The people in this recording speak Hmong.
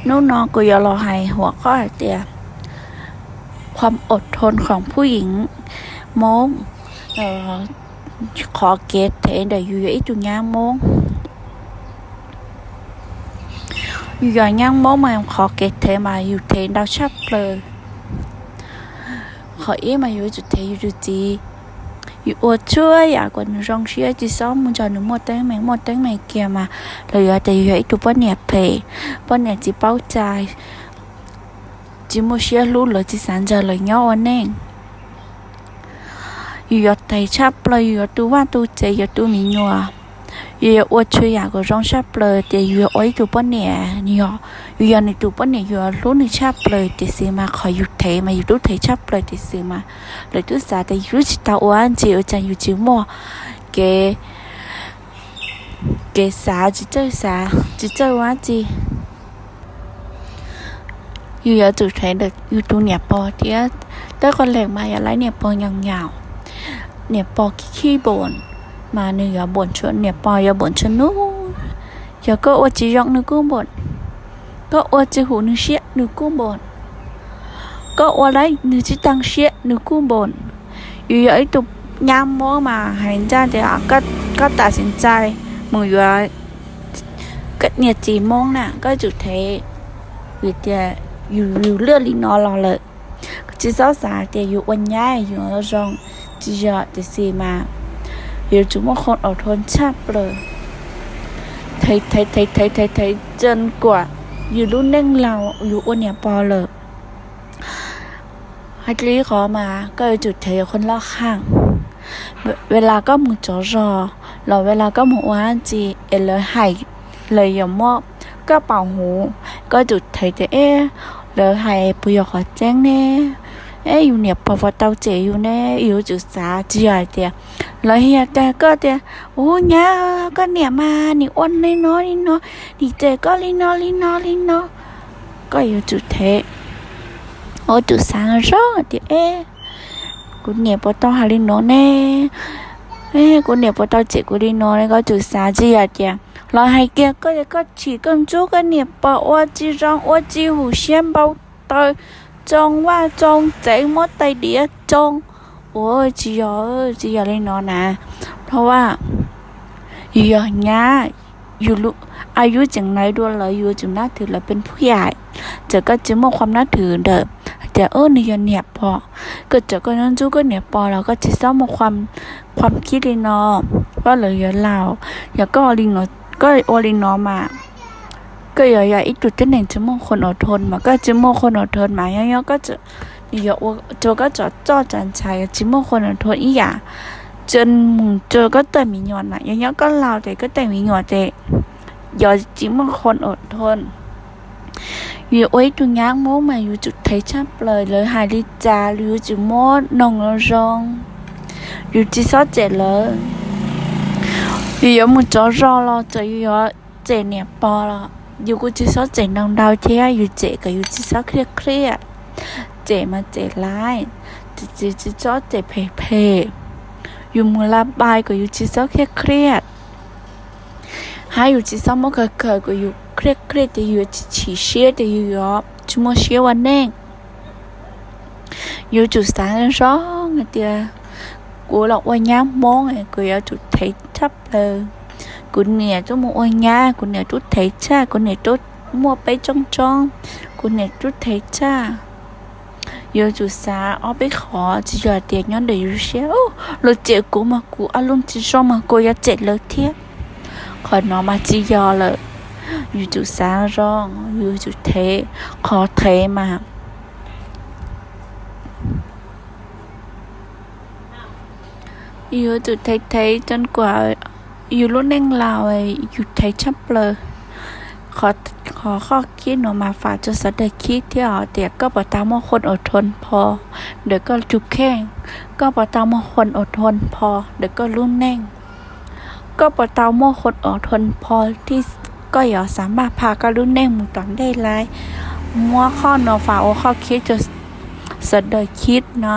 Hnub no kuv yuav los hais huam qhov hais tias ความอดทนของผู้หญิง Hmoob, qhov kev thev ntawm yus yog ib tug nyab Hmoob. Yus yog nyab Hmoob mas qhov kev thev mas yus thev ntau tshaj plaws. Qhov ib mas yus yuav tsum thev yus tus txiv, yus ua txhua yam kom nws zoo siab, tsis txhob mus nrog nws muaj teeb meem. Muaj teeb meem kiag mas los yuav tias yus yog ib tug poj niam phem, poj niam tsis paub cai, tsis muaj siab hlub lawv, tsis xav nrog lawv nyob ua neej. Yus yuav thev tshaj plaws, yus yuav tu vaj tu tsev, yuav tu me nyuam, yus yuav ua txhua yam kom zoo tshaj plaws tias yus yuav ua ib tug poj niam. Yog yus yog nws tus poj niam, yus yuav hlub nws tshaj plaws tiam sis mas qhov yus thev mas yus twb thev tshaj plaws tiam sis mas lawv twb xav tias yus twb tsis tau ua dab tsi, ua cas yus tsis muaj kev, kev xav, tsis txawj xav, tsis txawj ua dab tsi. Yus yuav tsum thev ntawm yus tus niam pog thiab. Tab qhov leej mas yog lawv niam pog nyaum nyaum, niam pog khib khib npaum, mas nws yuav npaum, niam pog yuav npaum tshaj hnub. Yog koj ua tsis zoo nws kuj npaum, koj ua tsis hum nws siab nws kuj npaum, koj ua lawv nws tsis tag siab nws kuj npaum. Yus yog ib tug nyab Hmoob mas hais ncaj tias koj tam sim ntxais mus yuav niam txiv Hmoob na, koj yuav tsum thev, vim tias yus, yus lwj li no los lawm. Tsis txhob xav tias yus ua nyab yus zoo, tsis yog, tiam sis mas yus yuav tsum muaj ความอดทน tshaj plaws, thev thev thev thev thev thev จนกว่า yus lub neej laus yus ua niam pog lawm. Hais li qhov mas koj yuav tsum thev คนรอบข้าง. Ua li koj mus tsaug zog los ua li koj mus ua dab tsi es lawv hais, lawv yuav muab koj pauv huv, koj yuav tsum thev tias, eb, lawv hais puas yog qhov tseeb ne? Eb, yus niam pog puas tau cem yus ne? Yus yuav tsum xav, tsis yog hais tias lawv hais rau koj tias, ub, nyab, koj niam mas nws ua li no li no, nws cem koj li no li no li no. Koj yuav tsum thev, yuav tsum xav zoo tias, eb, kuv niam puas tau hais li no ne? Eb, kuv niam puas tau cem kuv li no ne? Koj yuav tsum xav, tsis yog tias lawv hais kiag koj, koj chim koj ntxub koj niam pog ua tsis zoo, ua tsis hum siab, npau taws, tsoo vaj tsoo tsev, muab tais diav tsoo. Ua tsis yog, tsis yog li no na. Thov vaj, yus yog nyab, yus lub, a, yus tseem naiv dua lawv, yus yuav tsum nab thwm lawv pes phuj yam. Txawm koj tsis muaj ความนับถือ ntawm hais tias, ub, nws yog niam pog, koj txawm koj ntxub koj niam pog los koj tsis txhob muaj ความคิด li no, koj lawv yuav laus. Yog koj li no, koj ua li no mas koj yuav yog ib tug tib neeg tsis muaj ความอดทน mas koj tsis muaj ความอดทน mas nyob nyob koj, nws yuav ua rau koj tsom txoj tsa ntshai, tsis muaj ความอดทน ib yam. Tseem mus rau koj tej me nyuam na, nyob nyob koj laus ces koj tej me nyuam ces yog tsis muaj ความอดทน. Yus ua ib tug nyab Hmoob mas yus tsum thev tshaj plaws, lawv hais li cas yus tsum muab noog zoo zoo, yus tsis txhob cem lawv. Yus yuav mus tsaug zog los txawm yus yuav cem niam pog los yus kuj tsis txhob cem ntau ntau thiab, yus cem kom yus tsis txhob khriaj khriaj. Cem mas cem laiv, tsis, tsis txhob cem phem phem. Yus mus la pai kom yus tsis txhob khriaj khriaj, hab yus tsis txhob muab khaws khaws kom yus khriaj khriaj ces yus yuav tsis chim siab ces yus yuav tsis muaj siab ua neej. Yuav tsum xav zoo hais tias kuv los ua nyab Hmoob, kuv yuav tsum thev tshaj plaws. Kuv niam tub mus ua nyab, kuv niam tub thev tshaj, kuv niam tub muaj peb tsoob tsoob, kuv niam tub thev tshaj. Yuav tsum xav ob peb qhov, tsis yog tias nyob ntawm yus siab, luag cem kuv mas kuv ua lub tsis zoo mas kuv yuav cem lawv thiab. Qhov no mas tsis yog lawm. Yuav tsum xav zoo, yuav tsum thev, qhov thev mas yuav tsum thev thev txog kom yus lub neej laus yus thev tshaj plaws. Qhov, qhov qhov khib no mas fam rau sawv daws khib thiab os, tias koj puas tau muaj ความอดทน pho ntawm koj tus kheej, koj puas tau muaj ความอดทน pho ntawm koj lub neej, koj puas tau muaj ความอดทน pho thiab koj yuav xav maj pha koj lub neej mus tom ntej lawm. Muab qhov no fam ua qhov khib rau sawv daws khib no.